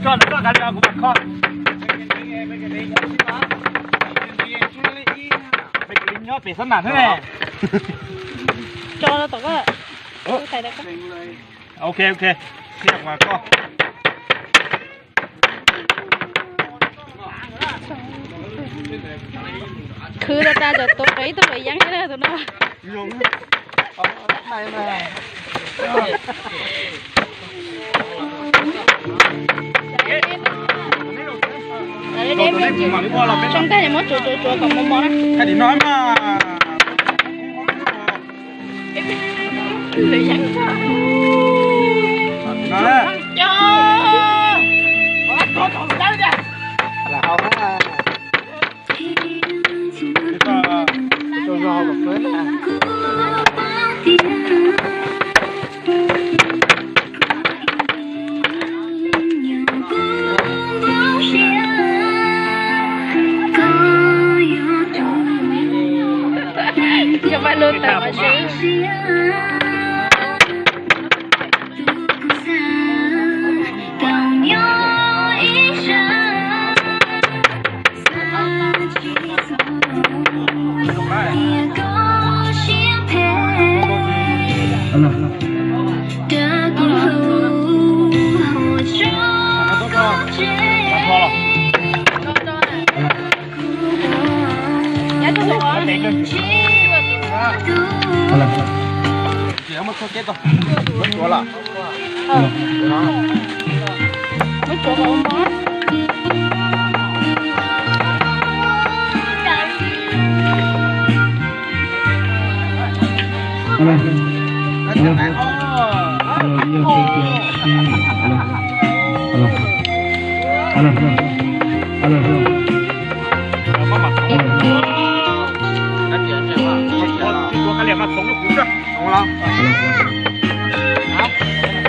Koj, koj kav liam kuv mam kho. Nyob pem xab nam thiab ne. Tso tom koj. Ok, ok. Qhia mas koj. Khwv tas tas cov tuav ib tug luam yeeb thiab tus no. Tsoo tag muab tsuav tsuav tsuav kom mos mos na. Cov paj lug tawm mas swb.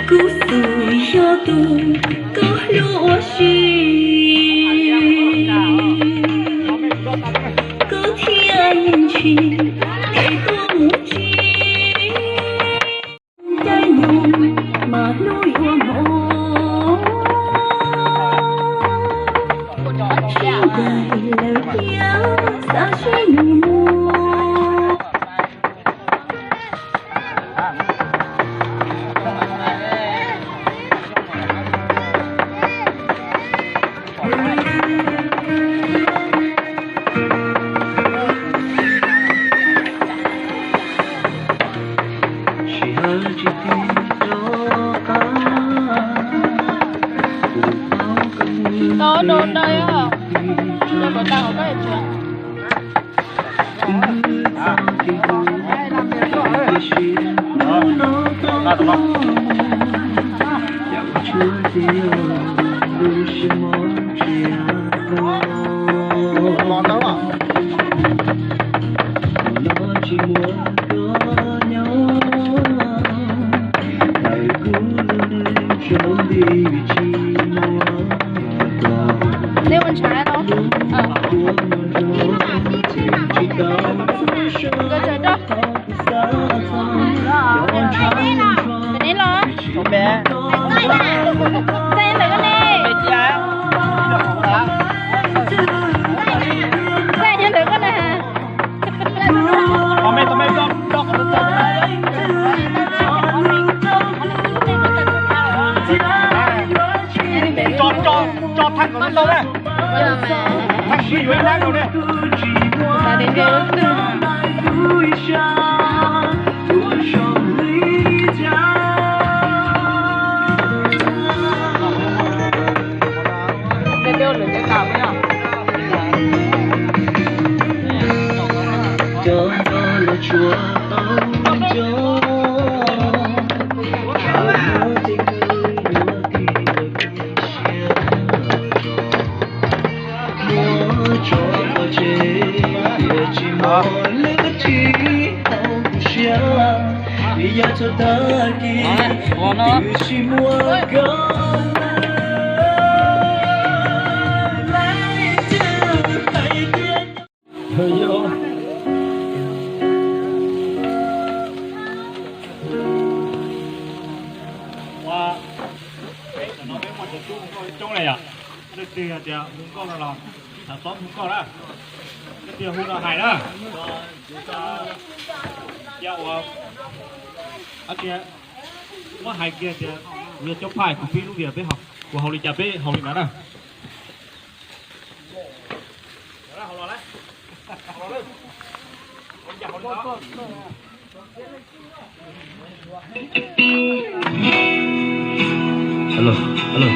Kuv xum yog tus koj hlub ua si, koj thiaj ntshis es koj mus tsis. Caij nyoog mas hlub yuav hmo, sib ncaim lawm thiab xav sib nug mus. Tau, tau, tau, tau, tau, tau. Nkawd tsawg rau. Neb los. Txaij ntawm koj ne. Txaij nyob ntawm koj na. Tso, tso, tso thaj kom tau na. Thaj sib yuav ib nab rau ne. Coob na yom, leej twg tias hu nkauj no los sib tham txob hu nkauj na, leej twg hu no hais na. Yog ua tias muab hais kiag tias kuv yog Coob Phaj, kuv pib lub vias peb haus, kuv haus li cas peb haus li ntawd na. Alo, alo.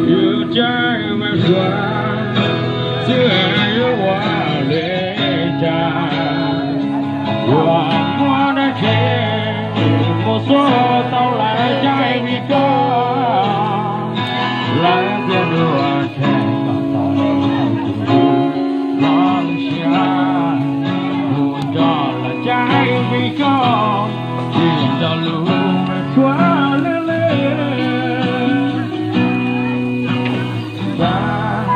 Yus caij me suav xwb yuav ua li cas, yuav muab dab tsi mus xub tau lawv caij vim koj, lawv thiaj dua tseg kom tau tus hlub. Los sis kuv nco lawv caij vim koj, tsis nco lus me tshuav lwj lwj. Tab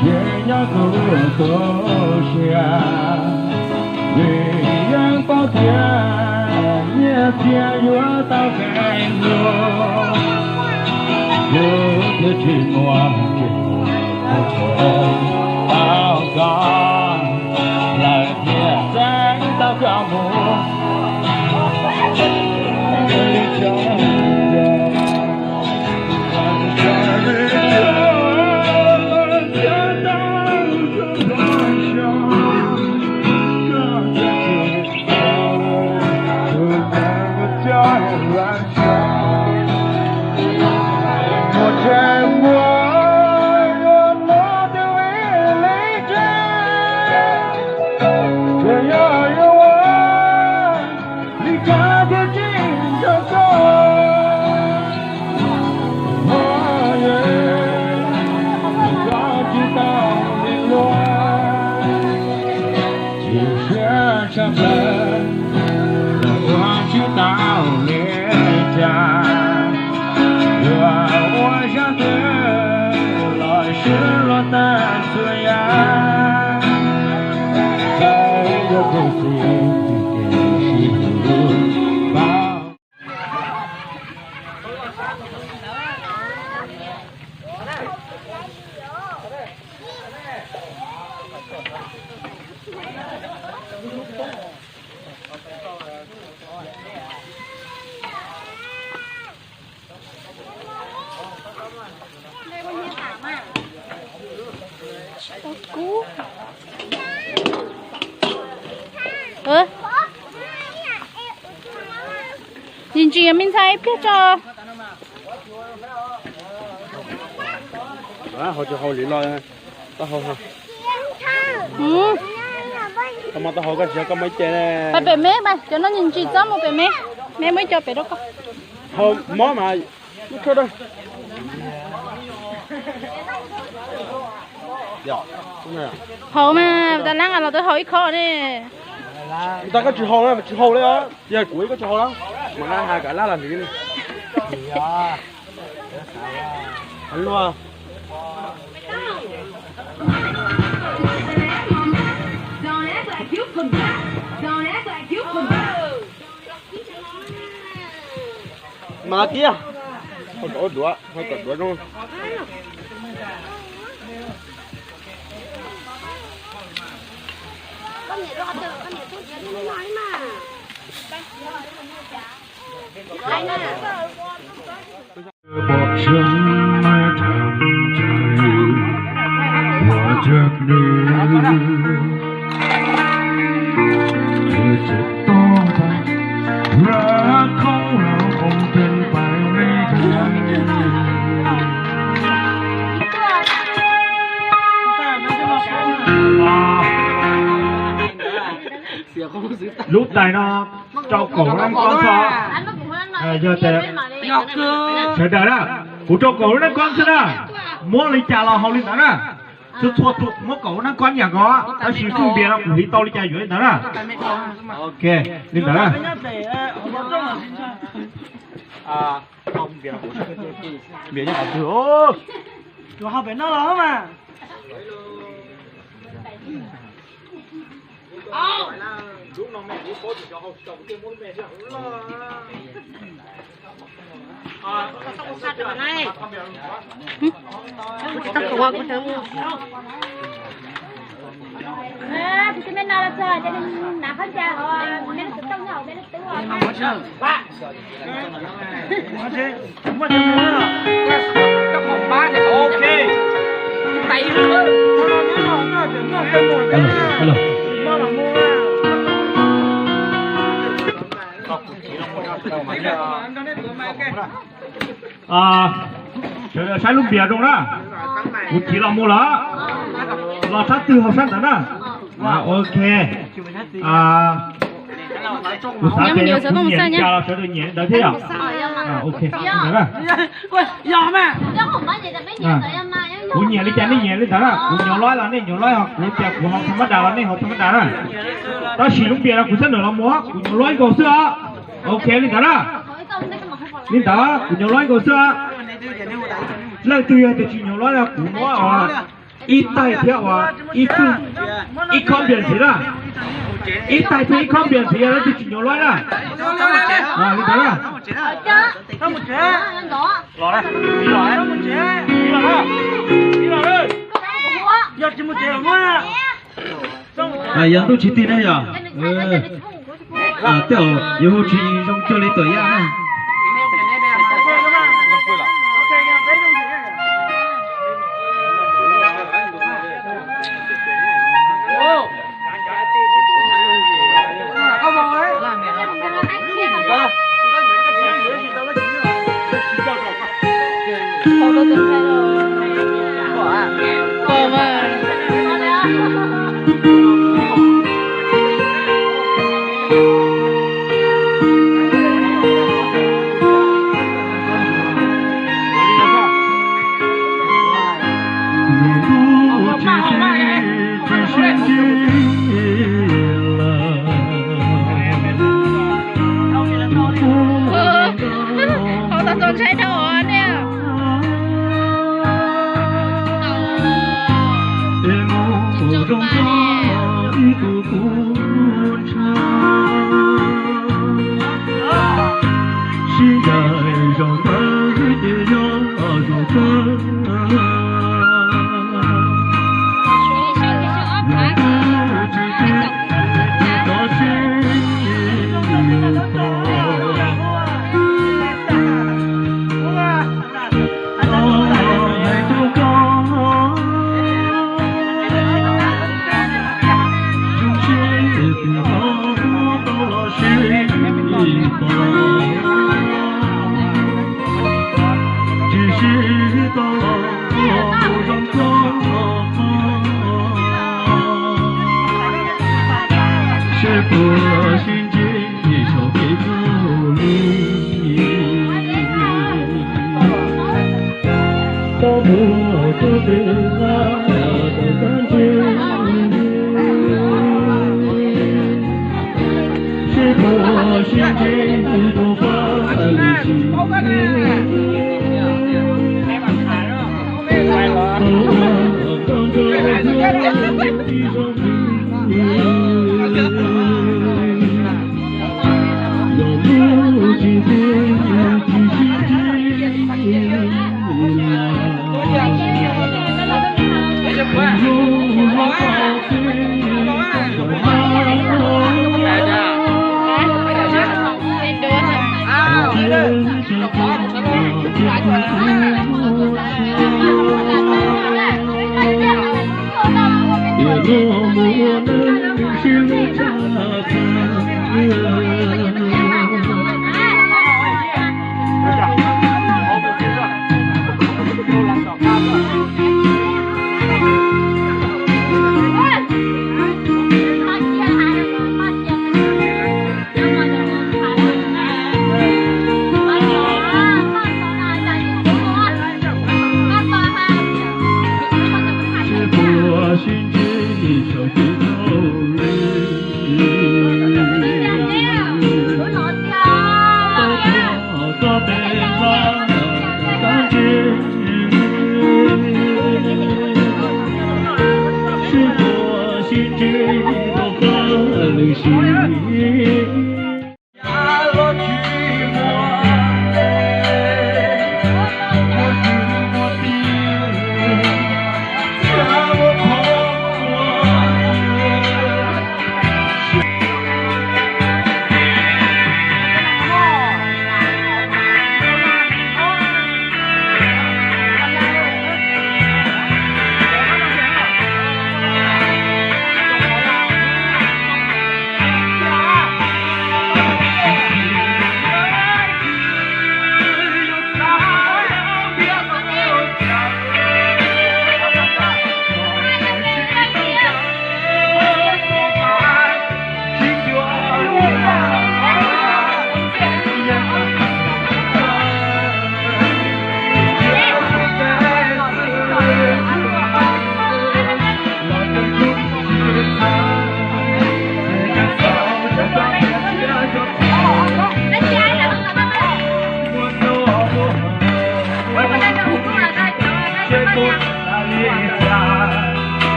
sis nyob kuv tu siab, vim yeej paub tias nyiaj txiag yuav tau kev hluas, yus thiaj tsis muaj tsis muaj tau koj, lawv thiaj txeeb tau koj mus. Li cas thiaj tsis nco koj, koj tsis tau li luag, chim siab tshaj plaws, los ua tsis tau li cas, yuav ua zaj twg los swb los tag txhua yam, txawm yog tus txiv tsis sib hlub. Ntsis ntsis me ntxhais ib pliag tso. Haus tsis haus li los tau haus. Tau mas tau haus koj tsis yog koj muaj ib ce. Pais pem me mas cov no ntsis ntsis txob mus pem me, me muaj ib co pem rau koj. Haus mob mas lub tshawj da. Haus mas tas lab los twb haus ib khob ne. Tas koj tsis haus na, tsis haus li os. Yog kuv ib koj tsis haus na. Mas nqa has kav lab los hliv ne. Luag. Mas kiag. Hau kom duav, hau kom duav zoo. Pom tseeb maiv tham cai, ua cag nws, ces tsis tau tag, lawv khoob los koom pheej pais li cas. Lub tais no rau kaum lub neej koob xwb. Yog tias sawv daws na, kuv rau kaum lub neej koob xwb na, muab li cas los haus li ntawd na. Txhua txhua tus muab kaum lub neej koob yam nkaus, tab sis xub npias no kuv hliv tau li cas yuav li ntawd na. Ok, li ntawd na. Sawv daws saib lub npias zoo na. Kuv chiv los mus lawm, los sab twg haus sab ntawd na. Ok. Kuv xav tias yog kuv nyiam li cas los sawv daws nyiam li ntawd thiab yom. Ok, li ntawd na. Kuv nyiam li cas nej nyiam li ntawd na. Kuv nyuam loib los nej nyuam loib, kuv tias kuv haus tham mab das los nej haus tham mab das na. Tab sis lub npias no kuv xab nam los mus, kuv nyuam loib nkaus xwb os. Ok li ntawd na. Li ntawd kuv nyuam loib nkaus xwb. Leej twg yog tias tsis nyuam loib no kuv muab ib taig thiab ua ib khob npias ntxiv na. Ib taig thiab ib khob npias ntxiv yog leej twg tsis nyuam loib na. Li ntawd na. Yog ntuj tsis tig ne yog. Tej zaum yuav hu tsis zoo cuag li tuam yaj na. Hauv tau tau ntshai dhau nej.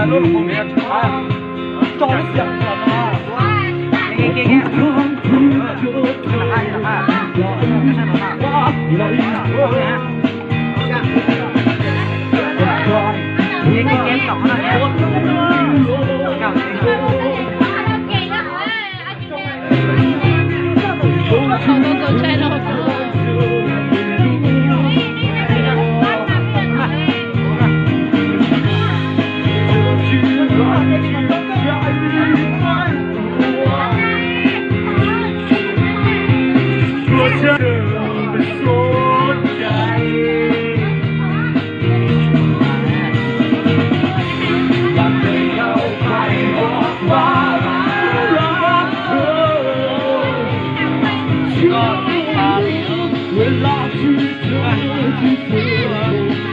Tau tau tshais los.